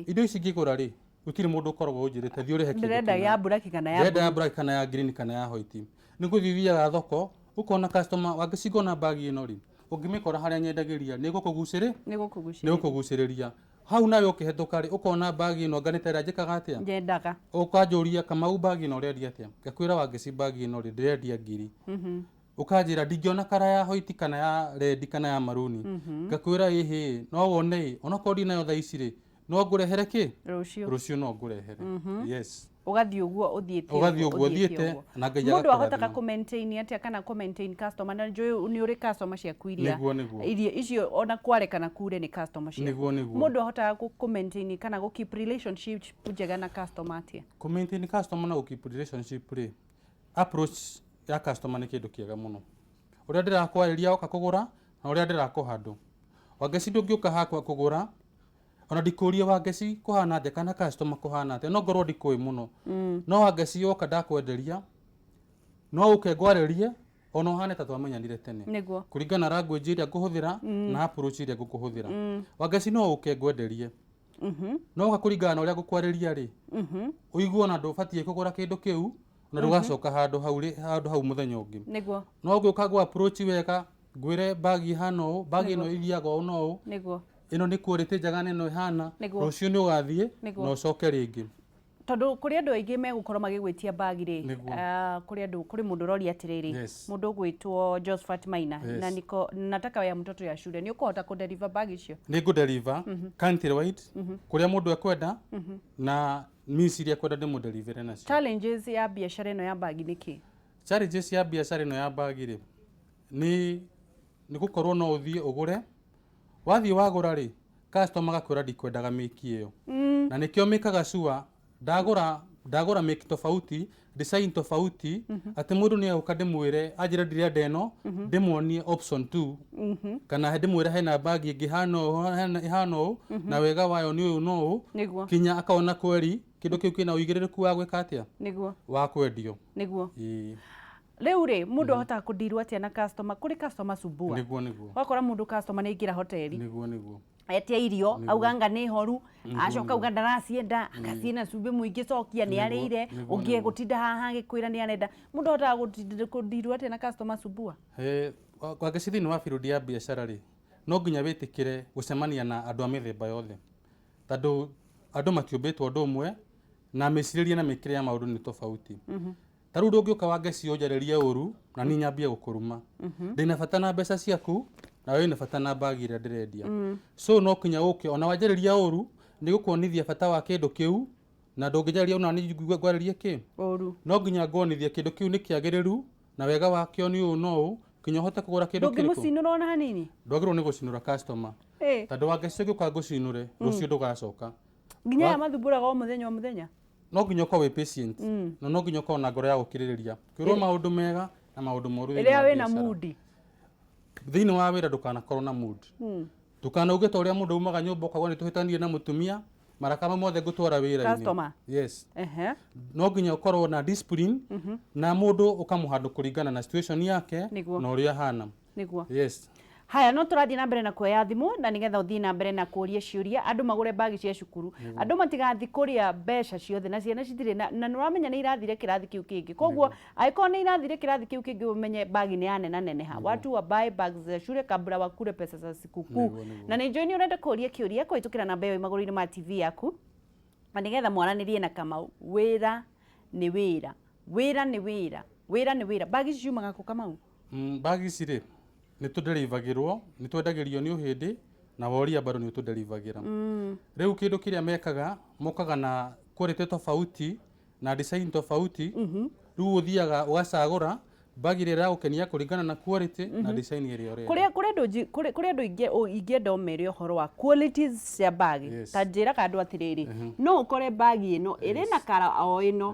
Indo ici ngĩgũra rĩ, gũtirĩ mũndũ ũkoragwo ũnjĩrĩte thiĩ ũrehe kĩndũ Ndĩrenda kĩna. ya black kana ya Ndĩrenda ya black kana ya green kana ya white. Nĩ gũthiĩ ũthiaga thoko, ũkona customer wangĩcingona bagi ĩno rĩ, ũngĩmĩkora harĩa nyendagĩria, nĩ ĩgũkũgucĩrĩ? Nĩ gũkũgucĩrĩria. Nĩ gũkũgucĩrĩria. Hau nawe ũkĩhetũka rĩ, ũkona bagi ĩno anga nĩ ta ĩrĩa njĩkaga atĩa? Nyendaga. Ũkanjũria Kamau bagi ĩno ũrendia atĩa? Ngakwĩra Wangeci bagi ĩno rĩ, ndĩrendia 1,000. Ũkanjĩra ndingĩona kara ya white kana ya red kana ya maruni. Ngakwĩra ĩhĩ, no wone ĩ, onokorwo ndinayo thaa ici rĩ, no ngũrehere kĩ? Rũciũ. Rũciũ no ngũrehere. Yes. Ũgathiĩ ũguo ũthiĩte. Ũgathiĩ ũguo ũthiĩte, na Ngai Mũndũ agakũrathima. ahotaga kũ maintain atĩa kana kũ maintain customer? Na njũĩ nĩ ũrĩ customer ciaku iria. Nĩguo, nĩguo. Iria icio ona kware kana kure nĩ customer ciaku. Nĩguo, nĩguo. Mũndũ ahotaga kũ maintain kana gũ keep relationship njega na customer atĩa? Kũ maintain customer na gũ keep relationship rĩ, approach ya customer nĩ kĩndũ kĩega mũno. Ũrĩa ndĩrakwarĩria woka kũgũra na ũrĩa ndĩrakũhandle. Wangeci ndũngĩũka hakwa kũgũra, ona ndikũrie Wangeci kũhana atĩa kana customer kũhana atĩa, no ngorwo ndikũĩ mũno. No Wangeci woka ndakwenderia, no ũke ngwarĩrie ona ũhane ta twamenyanire tene. Kũringana na language ĩrĩa ngũhũthĩra na approach ĩrĩa ngũkũhũthĩra. Wangeci no ũke ngwenderie. No ũka kũringana na ũrĩa ngũkwarĩria rĩ, ũigue ona ndũbatiĩ kũgũra kĩndũ kĩu, na ndũgacoka handũ hau rĩ, handũ hau mũthenya ũngĩ. No ngũka ngũ approach wega, ngwĩre bagi ĩhana ũũ, bagi ĩno ĩthiaga ũũ na ũũ. Ĩno nĩ quality njega na ĩno ĩhana. Rũciũ nĩ ũgathiĩ na ũcoke rĩngĩ. Tondũ kũrĩ andũ aingĩ megũkorwo magĩgwĩtia bagi rĩ, kũrĩ andũ, kũrĩ mũndũ ũroria atĩrĩrĩ, mũndũ ũgwĩtwo Josephat Maina, na niko nataka ya mtoto ya shule, nĩ ũkũhota kũ deliver bagi icio? Nĩ ngũ deliver country wide, kũrĩa mũndũ ekwenda, na means iria ekwenda ndĩmũdelivere nacio. Challenges ya biacara ĩno ya bagi nĩ kĩ? Challenges ya biacara ĩno ya bagi rĩ, nĩ gũkorwo no ũthiĩ ũgũre, wathiĩ wagũra rĩ, customer agakwĩra ndikwendaga mĩki ĩyo. Na nĩkĩo mĩkaga sure ndagũra Ndagũra make tofauti, design tofauti, atĩ mũndũ nĩ egũka ndĩmwĩre anjĩre ndĩrenda ĩno, ndĩmuonie option 2, kana ndĩmwĩre hena bagi ĩngĩ ĩhana ũũ, ĩhana ũũ, na wega wayo nĩ ũyũ na ũũ, kinya akona kweri kĩndũ kĩu kĩna ũigĩrĩrĩku wa gwĩka atĩa, wa kwendio. Ĩĩ. Rĩu rĩ, mũndũ ahotaga kũndirwo atĩa na customer? Kũrĩ customer sumbua. Nĩguo nĩguo. Wakora mũndũ customer nĩ aingĩra hoteli, Nĩguo nĩguo. Etia irio, auga anga nĩ horu, acoka auga ndaracienda, anga ciĩna cumbĩ mũingĩ, cokia nĩ arĩire, ũngĩ egũtinda haha agĩkwĩra nĩ arenda. Mũndũ ahotaga kũndirwo atĩa na customer sumbua? Wangeci, thĩinĩ wa field ya biacara rĩ, no nginya wĩtĩkĩre gũcemania na andũ a mĩthemba yothe, tondũ andũ matiũmbĩtwo ũndũ ũmwe, na mĩcirĩrie na mĩkĩre ya maũndũ nĩ tofauti. Ta rĩu ndũngĩũka Wangeci ũnjarĩrie ũru na niĩ nyambie gũkũruma. Ndĩna bata na mbeca ciaku, na we wĩna bata na bagi ĩrĩa ndĩrendia. So no kinya ũke ona wanjarĩria ũru, nĩ gũkuonithia bata wa kĩndũ kĩu, na ndũngĩnjarĩria ũru na niĩ njigue ngwarĩrie kĩ ũru. No nginya nguonithia kĩndũ kĩu nĩ kĩagĩrĩru, na wega wakĩo nĩ ũũ na ũũ, kinya ũhote kũgũra kĩndũ kĩrĩkũ. Ndũngĩmũcinũra ona hanini? Ndwagĩrĩirwo nĩ gũcinũra customer, tondũ Wangeci ũngĩũka ngũcinũre, rũciũ ndũgacoka. Nginya aya mathumbũraga o mũthenya o mũthenya. No nginya ũkorwo wĩ patient, na no nginya ũkorwo na ngoro ya gũkirĩrĩria kwĩrwo maũndũ mega na maũndũ moru thĩinĩ Ĩrĩa wa wĩna biacara. Mood. Thĩinĩ wa wĩra ndũkanakorwo na mood. Ndũkanauge ta ũrĩa mũndũ aumaga nyũmba ũkauga nĩ tũhĩtanirie na mũtumia, maraka mau mothe ngũtwara wĩra-inĩ. Customer. Yes. Ehe. No nginya ũkorwo na discipline, na mũndũ ũkamũhandũ kũringana na situation yake na ũrĩa ahana. Yes. Haya, no tũrathiĩ na mbere na kuoya thimũ, na nĩgetha ũthiĩ na mbere na kũria ciũria, andũ magũre bagi cia cukuru, andũ matigathi kũrĩa mbeca ciothe na ciana citirĩ na nĩ ũramenya nĩ irathire kĩrathi kĩu kĩngĩ. Koguo angĩkorwo nĩ irathire kĩrathi kĩu kĩngĩ, ũmenye bagi nĩ yanena neneha. Watu wa buy bags za shule kabla wakule pesa za sikukuu. Nĩguo, nĩguo. Na nĩ njũĩ nĩ ũrenda kũria kĩũria kũhĩtũkĩra namba ĩyo ĩ magũrũ-inĩ ma TV yaku, na nĩgetha mwaranĩrie na Kamau. Wĩra nĩ wĩra, wĩra nĩ wĩra, wĩra nĩ wĩra. Bagi ici ciumaga kũ, Kamau? Bagi ici rĩ, nĩ tũderivagĩrwo, nĩ twendagĩrio nĩ Ũhĩndĩ, na woria bado nĩ ũtũderivagĩra. Rĩu kĩndũ kĩrĩa mekaga, mokaga na quality tofauti na design tofauti. Rĩu ũthiaga ũgacagũra bagi ĩrĩa ĩragũkenia kũringana na quality na design ĩrĩa ũrenda. Kũrĩ andũ kũrĩ andũ ingĩenda ũmere ũhoro wa qualities cia bagi. Ta njĩraga andũ atĩrĩrĩ, no ũkore bagi ĩno ĩrĩ na kara o ĩno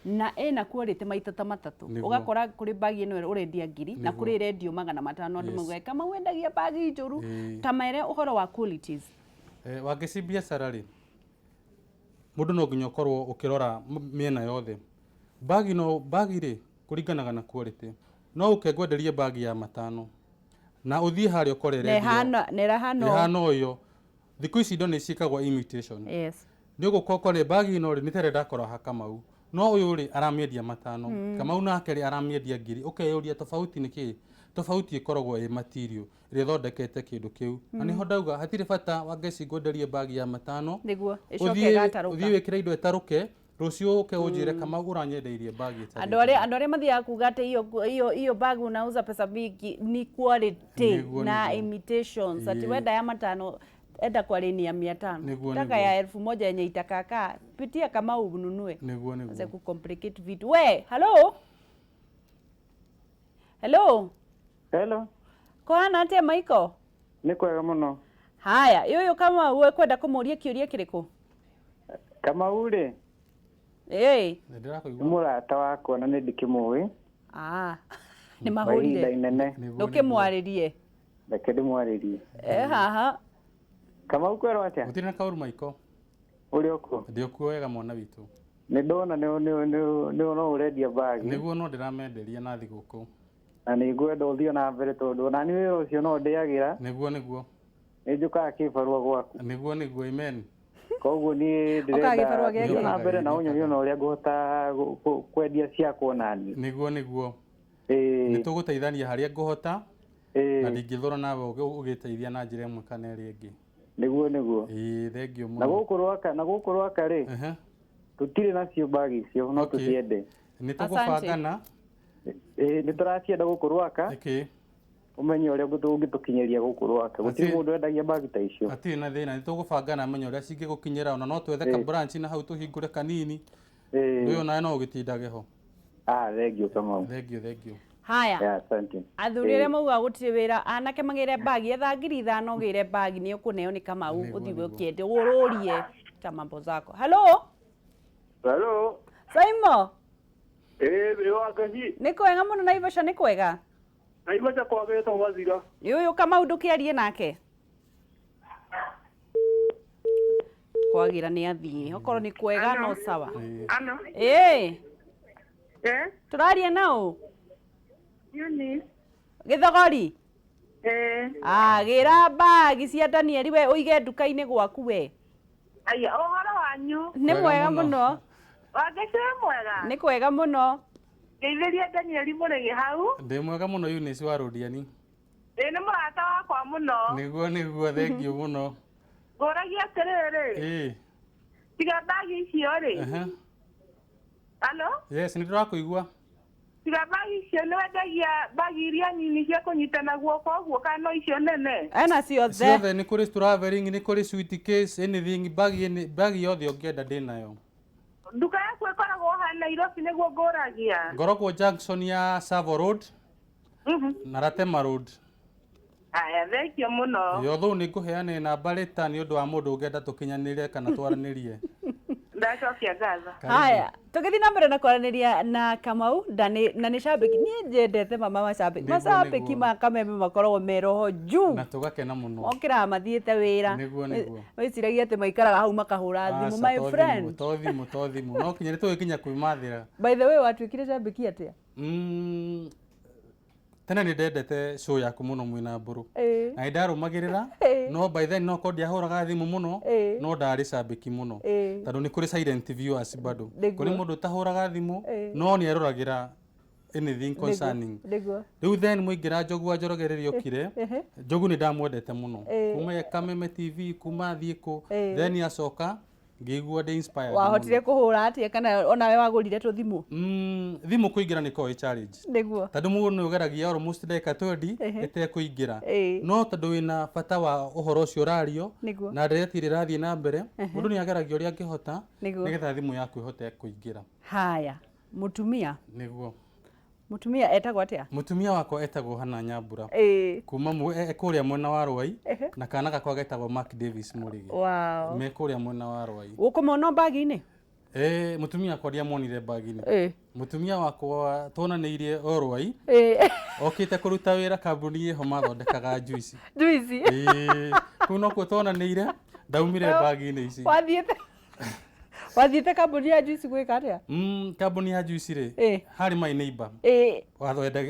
na ĩna quality maita ta matatũ. Ũgakora kũrĩ bagi ĩno ũrendia 1000 na kũrĩ ĩrendio 500. Andũ maugaga kama wendagia bagi njũru. Ta mere ũhoro wa qualities. Wangeci, biacara rĩ, mũndũ no nginya ũkorwo ũkĩrora mĩena yothe. Bagi, no bagi rĩ, kũringanaga na quality. No ũke ngwenderie bagi ya 500 na ũthiĩ harĩa ũkore na ĩrendio ĩhana na ĩrahana ĩhana o ĩyo. Thikũ ici indo nĩ ciĩkagwo imitation. Nĩ ũgũka ũkore bagi ĩno rĩ, nĩ ta ĩrĩa ndakora ha Kamau, no ũyũ rĩ, aramĩendia 500, Kamau nake rĩ, aramĩendia 1000. Ũkeyũria tofauti nĩ kĩĩ. Tofauti ĩkoragwo ĩ material ĩrĩa ĩthondekete kĩndũ kĩu, na nĩho ndauga hatirĩ bata Wangeci ngwenderie bagi ya 500 Nĩguo ĩcoke ũthiĩ ĩgatarũka. Ũthiĩ wĩkĩre indo ĩtarũke, rũciũ ũke ũnjĩre, "Kamau, ũranyendeirie bagi ĩtarĩ Andũ arĩa andũ arĩa mathiaga kuga atĩ hiyo bag unauza pesa mingi, ni quality na imitations ati wenda ya 500, enda kwa leni ya 500. Taka ya 1000 yenye itakakaa, pitia Kamau ununue. Nĩguo Anze nĩguo kucomplicate vitu. We, hello, hello. Hello. Kũhana atĩa, Michael? Nĩ kwega mũno. Haya, ũyũ Kamau ekwenda kũmũria kĩũria kĩrĩkũ? Kamau rĩ, Ĩĩ. Nĩ nĩ ndĩrakũigua. Mũrata wakwa na nĩ ndĩkĩmũĩ Ah, nĩ kwa ihinda mahũrire. inene. Nĩguo, nĩguo. Ndũkĩmwarĩrie. Reke ndĩmwarĩrie. E haha. Kamau, kwerwo atĩa? Gũtirĩ na kaũru, Michael. Ũrĩ okuo? Ndĩ okuo wega, mwana witũ. Nĩ ndona nĩ no ũrendia bagi. Nĩguo, no ndĩramenderia na thigũkũ. Na nĩ ngwenda ũthiĩ na mbere tondũ ona niĩ wĩra ũcio no ndĩagĩra. Nĩguo nĩguo. Nĩ njũkaga kĩbarũa gwaku. Nĩguo nĩguo, amen. Koguo niĩ Ũkaga ndĩrenda gĩbarũa gĩa thiĩ kĩ? na mbere na ũnyonie ona ũrĩa ngũhota kwendia ciakwa naniĩ. Nĩguo nĩguo. Nĩ tũgũteithania harĩa ngũhota, na ndingĩthũra nawe ũgĩteithia na njĩra ĩmwe kana ĩrĩa ĩngĩ. Nĩguo nĩguo. Ĩĩ, thengiũ Na mũno. gũkũ Rwaka rĩ, tũtirĩ nacio bagi icio, no tũciende. Nĩ Asante. tũgũbangana. Ĩĩ, nĩ tũracienda gũkũ Rwaka. Ĩkĩ. Ũmenye ũrĩa ũngĩtũkinyĩria gũkũ Rwaka, gũtirĩ mũndũ wendagia bagi ta icio. Hatirĩ na thĩna, nĩ tũgũbangana menye ũrĩa cingĩgũkinyĩra. Ona no twethe ka branch na hau tũhingũre kanini. Ũyũ nawe no ũgĩtindage ho. Ah, thengiũ, Kamau. Thengiũ, thengiũ. Haya. Ya, asante. Athuri arĩa maugaga gũtirĩ wĩra, anake magĩre bagi, etha 5000 ũgĩre bagi, nĩ ũkũneo nĩ Kamau. Ũthiĩ ũkĩende ũrũrie ta mambo zako. Hello. Hello. Saimo. Ĩĩ Wangeci. Nĩ kwega mũno Naivasha nĩ kwega. Naivasha kwagĩtwo gwathira. Nĩ ũyũ Kamau ndũkĩarie nake. Kwagira nĩ athiĩ. Okorwo nĩ kwega no sawa. Ano. Ĩĩ. Eh? Tũraria na ũ? Eunice. Gĩthogori. Eh. Ah, gĩra mbagi cia Danieli we ũige nduka-inĩ gwaku we. Aya, ũhoro wanyu? Nĩ mwega mũno. Wangeci wĩ mwega? Nĩ kwega mũno. Ngeithĩria Danieli Mũrĩgĩ hau. Ndĩ mwega mũno Eunice wa Rũdiani. Ĩ nĩ mũrata wakwa mũno. Nĩguo nĩguo thengiũ mũno. Ngũragia atĩrĩrĩ. Ĩĩ. Tiga mbagi icio rĩ. Aha. Alo? Yes, nĩ ndĩrakũigua. Tiga mbagi icio nĩ wendagia mbagi iria nini cia kũnyita na guoko ũguo kana no icio nene? Ena ciothe. Ciothe nĩ kũrĩ traveling, nĩ kũrĩ suitcase, anything, bag any bag yothe ũngĩenda ndĩnayo. Nduka yaku ĩkoragwo ha Nairobi nĩguo ngũragia. Ngoragwo junction ya Savo Road na Ratema Road. Aya, thengiũ mũno. Yotho nĩ ngũheane namba rĩta nĩ ũndũ wa mũndũ ũngĩenda tũkinyanĩre kana twaranĩrie. Ndacokia ngatho. Haya, tũgĩthiĩ na mbere na kwaranĩria na Kamau na nĩ cambĩki niĩ njendete mama macambĩki. Nĩguo, Macambĩki nĩguo. ma Kameme makoragwo me roho juu. Na tũgakena mũno. Mokĩraga mathiĩte wĩra. Nĩguo, nĩguo. Wĩciragia atĩ maikaraga hau makahũra thimũ. Aca, My to friend. thimũ, to thimũ, to thimũ. No kinya nĩ tũgĩkinya kwĩmathĩra. By the way, watuĩkire cambĩki atĩa? Tene nĩ ndendete show yaku mũno mwĩna Mbũrũ. Ĩĩ. Na nĩ ndarũmagĩrĩra, Ĩĩ. no by then no korwo ndiahũraga thimũ mũno, Ĩĩ. no ndarĩ cambĩki mũno. Ĩĩ. Tondũ nĩ kũrĩ silent viewers bado. Nĩguo. Kũrĩ mũndũ ũtahũraga thimũ, Ĩĩ. no nĩ aroragĩra anything concerning. Nĩguo. Rĩu then mũingĩra Njogu wa Njoroge rĩrĩa okire, Ehe. Njogu nĩ ndamwendete mũno. Ĩĩ. Kuma ye Kameme TV, kuma athiĩ kũ, Ĩĩ. then acoka ngĩigua ndĩ inspired Wahotire mũno. kũhũra atĩa kana onawe wagũrire tũthimũ? Thimũ kũingĩra nĩ ĩkoragwo ĩ challenge. Nĩguo. Tondũ mũndũ nĩ ũgeragia almost ndagĩka 20 Ehe. ĩtekũingĩra. Ĩĩ. No tondũ wĩna bata wa ũhoro ũcio ũrario Nĩguo. na ndereti ĩrĩa ĩrathiĩ na mbere, Ehe. mũndũ nĩ ageragia ũrĩa angĩhota Nĩguo. nĩgetha thimũ yaku ĩhote kũingĩra. Haya, mũtumia. Nĩguo. Mũtumia etagwo atĩa? Mũtumia wakwa etagwo Hannah Nyambura. Ĩĩ. Kuma kũrĩa mwena wa Rwai Ehe. na kana gakwa getagwo Mark Davis Mũrĩgĩ. Wow. Me kũrĩa mwena wa Rwai. Ũkũmona mbagi-inĩ? Mũtumia wakwa ndiamuonire mbagi-inĩ. Ĩĩ. Mũtumia wakwa tuonanĩirie o Rwai. Ĩĩ. Okĩte kũruta wĩra kambuni ĩho mathondekaga juici. Juici? Ĩĩ. Kũu nokuo tuonanĩire, ndaumire mbagi-inĩ ici. Wathiĩte kambuni ya juici gwĩka atĩa? Kambuni ya juici rĩ, Ĩĩ. harĩ my neighbor. Ĩĩ.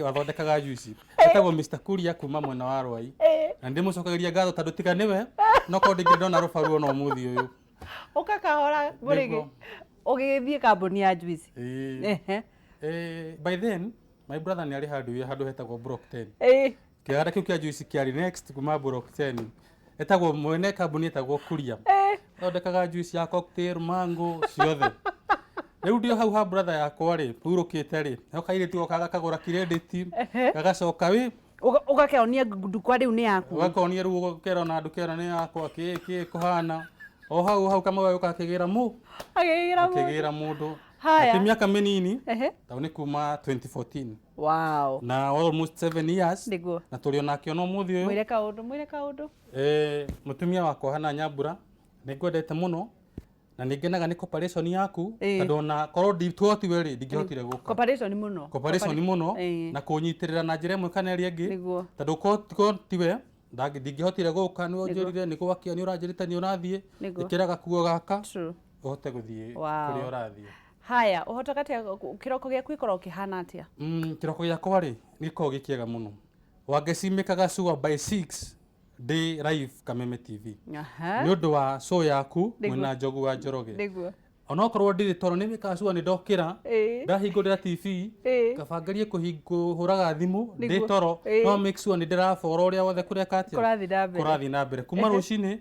Wathondekaga juici. Etagwo Mr. Kuria kuma mwena wa Rwai. Ĩĩ. Na ndĩmũcokagĩria ngatho tondũ tiga nĩwe, no korwo ndingĩndona rũbaru ona ũmũthĩ ũyũ. Ũka kahora Mũrĩgĩ. Nĩguo. Ũgĩgĩthiĩ kambuni ya juici. Ĩĩ. Ehe. By then, my brother nĩ arĩ handũ hetagwo Block 10. Ĩĩ. Kĩganda kĩu kĩa juici kĩarĩ next kuma Block 10. Etagwo mwene kambuni etagwo Kuria. Ĩĩ. Thondekaga juice ya cocktail, mango, ciothe. Rĩu ndĩ o hau ha brother yakwa rĩ, hurũkĩte rĩ, ho kairĩtu gokaga gakagũra credit, gagacoka wĩ Ũgakeonia nduka rĩu nĩ yaku. Ũgakonia rĩu ũkera ona nduka ĩno nĩ yakwa, kĩ kĩ kũhana. O hau hau kamau gagĩũka akĩgĩra mũ. Akĩgĩra mũndũ. Akĩgĩra mũndũ. Haya. Atĩ mĩaka mĩnini, Ehe. tondũ nĩ kuma 2014. Wow. Na almost 7 years. Nĩguo. Na tũrĩ onake ona ũmũthĩ ũyũ. Mwĩre kaũndũ, mwĩre kaũndũ. Mũtumia wakwa Hannah Nyambura, nĩ ngwendete mũno na nĩ ngenaga nĩ cooperation yaku tondũ ona korwo ndituotiwe rĩ ndingĩhotire gũka. Cooperation mũno. Cooperation mũno Ĩĩ. na kũnyitĩrĩra na njĩra ĩmwe kana ĩrĩa ĩngĩ. Nĩguo. Tondũ korwo tiwe ndingĩhotire gũka, nĩ ũnjĩrire nĩ gwakĩa, nĩ ũranjĩrĩte nĩ ũrathiĩ, Nĩguo. ĩkĩra gakuo gaka True. ũhote gũthiĩ Wow. kũrĩa ũrathiĩ. Haya, ũhotaga atĩa kĩroko gĩaku gĩkoragwo kĩhana atĩa? Kĩroko gĩakwa rĩ gĩkoragwo gĩ kĩega mũno. Wangeci mĩkaga sure by 6 ndĩ live Kameme TV. Aha. Nĩ ũndũ wa show yaku Nĩguo. mwĩna Njogu wa Njoroge. Nĩguo. Onokorwo ndirĩ toro nĩ mĩkaga sure nĩ ndokĩra, Ĩĩ. ndahingũrĩra TV, Ĩĩ. kaba ngerie kũhũraga thimũ ndĩ Nĩguo. toro, Ĩĩ. no make sure nĩ ndĩrabora ũrĩa wothe kũreka atĩa? Kũrathiĩ na mbere. Kũrathiĩ na mbere. Kuma Ehe. rũcinĩ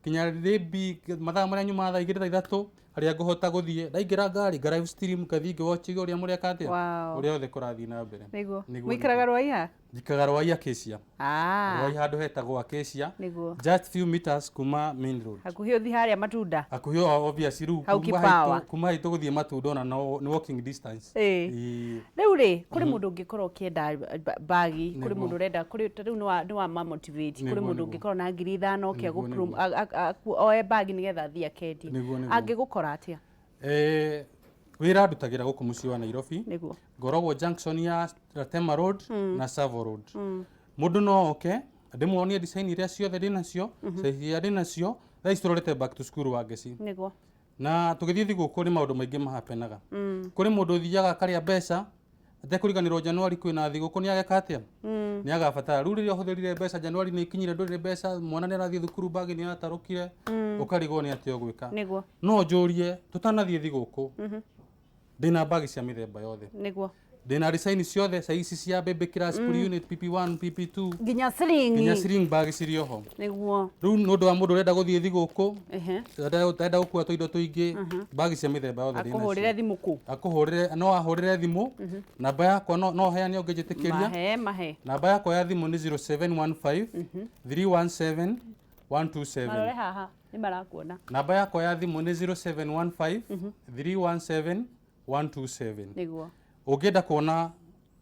kinya maybe mathaa marĩa nyumaga thaa igĩrĩ thaa ithatũ harĩa ngũhota gũthiĩ, ndaingĩra ngari nga live stream ngathiĩ ngĩwatch ũrĩa mũreka atĩa? Wow. Ũrĩa wothe kũrathiĩ na mbere. Nĩguo. Nĩguo, Mũikaraga nĩguo. Rwai ha? Njikaraga Rwai Acacia. Ah. Rwai handũ hetagwo Acacia. Nĩguo. Just few meters kuma main road. Hakuhĩ ũthiĩ harĩa matunda. Hakuhĩ o obvious rĩu Hau kuma Kipawa. kuma haitũ gũthiĩ matunda ona no nĩ walking distance. Ĩĩ. Ĩĩ. Rĩu rĩ, kũrĩ mũndũ ũngĩkorwo ũkĩenda bagi, kũrĩ Nĩguo. mũndũ ũrenda, kũrĩ ta rĩu nĩ wa ma motivate, kũrĩ Nĩguo, mũndũ nĩguo. ũngĩkorwo na 5,000 oke Nĩguo, oe bagi nĩgetha athiĩ akendie. Nĩguo, nĩguo. Angĩgũkora atĩa? Wĩra ndutagĩra gũkũ mũciĩ wa Nairobi. Nĩguo. Ngoragwo junction ya Ratema Road na Savo Road. Mũndũ no oke ndĩmuonie design iria ciothe ndĩnacio, size iria ndĩnacio. Thaa ici tũrorete back to school wa Ngeci. Nĩguo. Na tũgĩthiĩ thigũkũ nĩ maũndũ maingĩ mahapenaga. Kũrĩ mũndũ ũthiaga akarĩa mbeca atekũriganĩrwo Januari kwĩna thigũkũ nĩ ageka atĩa? Nĩ agabatara. Rĩu rĩrĩa ũhũthĩrire mbeca Januari nĩ ikinyire ndũrĩ mbeca, mwana nĩ arathiĩ thukuru bagi nĩ yatarũkire, ũkarigwo nĩ atĩa ũgwĩka. Nĩguo. No njũrie tũtanathiĩ thigũkũ, ndĩna bagi cia mĩthemba yothe. Nĩguo. Ndĩna design ciothe, size cia baby class, pre-unit, PP1, PP2, Nginya sling. Nginya sling bag cirĩ oho. Nĩguo. Rĩu nĩ ũndũ wa mũndũ ũrenda gũthiĩ thigũkũ, ũtarenda gũkua tũindo tũingĩ, bagi cia mĩthemba yothe ndĩ Akũhũrĩre nacio. Thimũ kũ? Akũhũrĩre, no ahũrĩre thimũ. Namba yakwa no heane ũngĩnjĩtĩkĩria. Mahe mahe. Namba yakwa ya thimũ nĩ 0715 317 127. Marore haha nĩ marakuona. Namba yakwa ya thimũ nĩ 0715 317 127. Nĩguo. Ũngĩenda kuona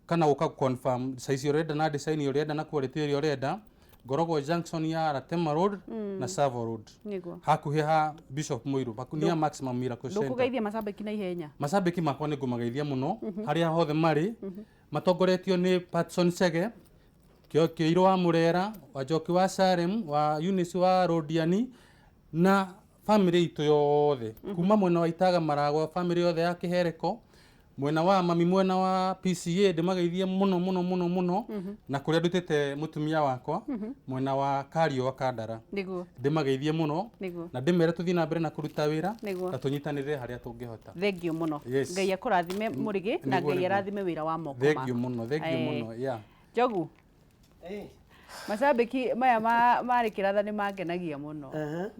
kana gũka confirm size ũrenda na design ũrenda na quality ĩrĩa ũrenda, ngoragwo junction ya Ratema Road na Savo Road. Nĩguo. Hakuhĩ ha Bishop Muiru, hakuhĩ ya Maximum Miracle Center. Ndũkũgeithia macambĩki na ihenya. Macambĩki makwa nĩ ngũmageithia mũno harĩa hothe marĩ, matongoretio nĩ Patson Chege, Kĩirũ wa Mũrera, wa Njoki wa Salem, wa Eunice wa Rodiani na family itũ yothe kuma mwena wa Itaga Maragwa, family yothe ya Kĩhereko, mwena wa mami, mwena wa PCA, ndĩmageithie mũno mũno mũno mũno, na kũrĩa ndutĩte mũtumia wakwa mwena wa Kario wa Kandara. Nĩguo. Ndĩmageithie mũno Nĩguo. na ndĩmere tũthiĩ na mbere na kũruta wĩra Nĩguo. na tũnyitanĩre harĩa tũngĩhota. Thengio mũno. Yes. Ngai akũrathime Mũrĩgĩ na Nĩguo, Ngai nĩguo. arathime wĩra wa moko Thengio maku. mũno, thengio mũno, yeah. Njogu, macambĩki maya marĩ kĩratha nĩ mangenagia mũno.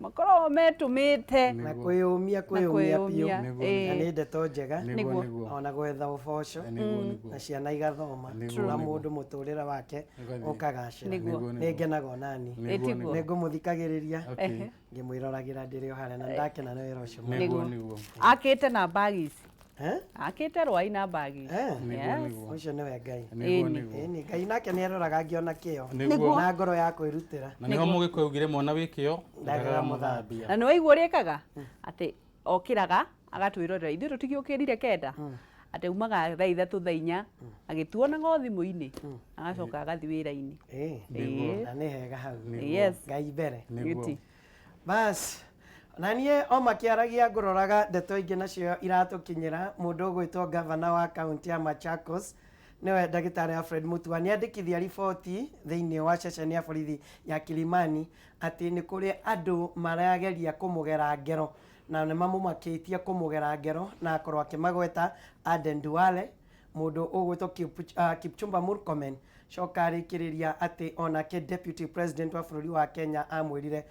Makoragwo metũmĩte. Na kwĩyũmia, kwĩyũmia biũ. Kwĩyũmia. Na nĩ ndeto njega. Nĩguo. Nĩguo. Ona gwetha ũboco na ciana igathoma na mũndũ mũtũrĩre wake Ũgathiĩ. ũkagacĩra. Nĩguo. Nĩ ngenaga onani. Nĩguo, Ĩtiguo. Nĩ ngũmũthikagĩrĩria Okay. ngĩmwĩroragĩra ndĩrĩ o harĩa na ndakena nĩ wĩra ũcio mũno. Nĩguo, nĩguo. Akĩte na mbagi ici. Eh? Akĩte rwai na mbagi ici. Eh? Nĩguo, nĩguo. Ũcio nĩwe Ngai. Nĩguo, Ĩni. nĩguo. Ĩni, Ngai nake nĩ aroraga ngĩona kĩo Nĩguo. na ngoro ya kwĩrutĩra. Na nĩho Mũgĩkũyũ augire mwana wĩ kĩo ndagaga mũthambia. Na nĩ waigua ũrĩa ekaga atĩ okĩraga agatwĩrorera ithuĩ tũtigĩũkĩrire 9 atĩ umaga thaa 3 thaa 4 agĩtuonaga o thimũ-inĩ agacoka agathiĩ wĩra-inĩ. Ĩĩ. Ĩĩ. Na nĩ hega hau. Yes. Ngai mbere. Nĩguo. Gĩti. Bas, na niĩ o makĩaragia ngũroraga ndeto ingĩ nacio iratũkinyĩra. Mũndũ ũgwĩtwo gavana wa kaunti ya Machakos nĩwe ndagĩtarĩ Alfred Mutua nĩ andĩkithia riboti thĩinĩ wa ceceni ya borithi ya Kilimani atĩ nĩ kũrĩ andũ marageria kũmũgera ngero na nĩ mamũmakĩtie kũmũgera ngero na akorwo akĩmagweta Aden Duale, mũndũ ũgwĩtwo Kipchumba Murkomen, coka arĩkĩrĩria atĩ onake deputy president wa bũrũri wa Kenya amwĩrire